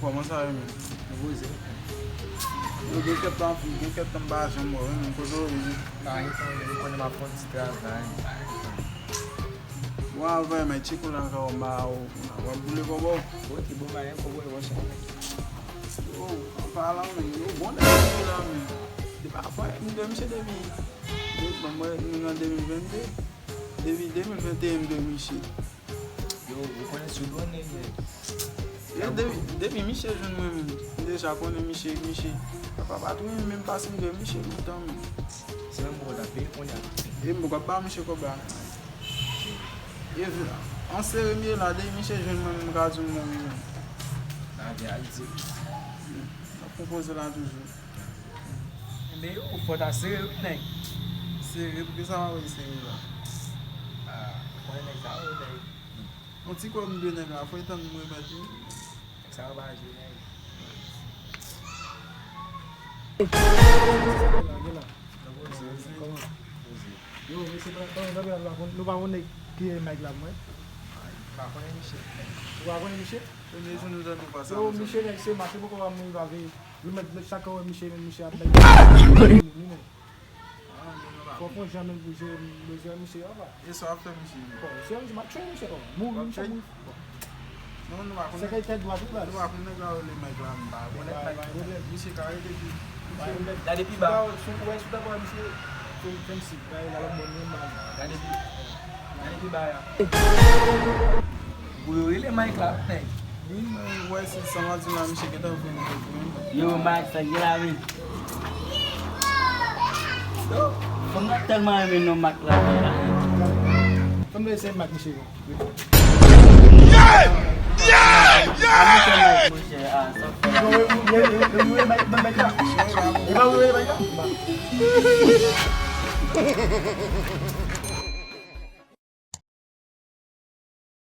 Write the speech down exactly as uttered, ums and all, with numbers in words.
Kòman sa ye menm? Yo poze. Yo gen kèt la, gen kèt la, m pa janm wè menm kote w ye. Pa gen tan, yo konnen m ap fè yon ti travay. Bon, al voye men Tcheko la, ka w ma w, w ap boule kòbò. Bon, ti bon, pa gen kòbò, yo chè. Yo, an palan menm, yo bon nèg yo la menm. Se pa fwa m dwe misye depi, depi mwen, nou nan de mil vennde. Depi de mil venteyen m dwe misye. Yo, ou konnen sou donnen, men. Yo, depi, depi misye jwenn mwen, m deja konnen misye, misye. Papa pa tou renmen m pase m dwe misye lontan, men. Se menm mwen t ap peye kounye a. E m poko ap ba misye kòb la. E an sere m ye la, depi misye jwenn mwen, m ka di w mwen wi, men. Nan vi Ayiti. M ap konpoze la toujou. Enben, yo, fò ta sere wi, nèg. Sere, poukisa w ap sere la? Ah, mwen nèg sa yo, nèg. Yon ti kòb m dwe nèg la, fò l tann m remèt li. Nèg sa yo pa jwe, nèg. Gen la, gen la. Kòman? Yo, mesye, pa, pa, pa, pa, nou pa konn nèg ki ye Mike la, mwen. Pa konnen misye. Ou pa konnen misye? Premye jou nou tande pase. Yo, misye, nèg se mache poko wè mwen pa veye. Li mèt, mèt chak wè misye, men misye ap mèt. Li menm. Fò fon jan menm pou jere, pou jere misye, apa. E sa w ap fè misye? Bon, se yon ti match, misye, bon. Mouri, misye mouri. Bon. Non, nou pa konn. Se kay tèt dwat, wi, baz. Nou pa konn nèg la rele Mike la, m pa konnen. Misye ka rele pi. Gade pi ba. Si w ta wè misye, fè m si, gade la lòt bò, menm ba. Gade pi. Gade pi ba ya. Pou yo rele Mike la, nèg. Wi, mwen wè se sa w ap di la, misye gentan vin pou mwen. Yo, Mike, sa gen la, wi. Yo, fanm nan tèlman renmen non Mike la, la. Fanm nan se Mike, misye, yo. Yeah! Yeah! Yeah! A, misye, Mike, monchè, a, sa fè. Yo, yo, yo, yo, yo, Mike, Mike la. E pa ou, Mike la?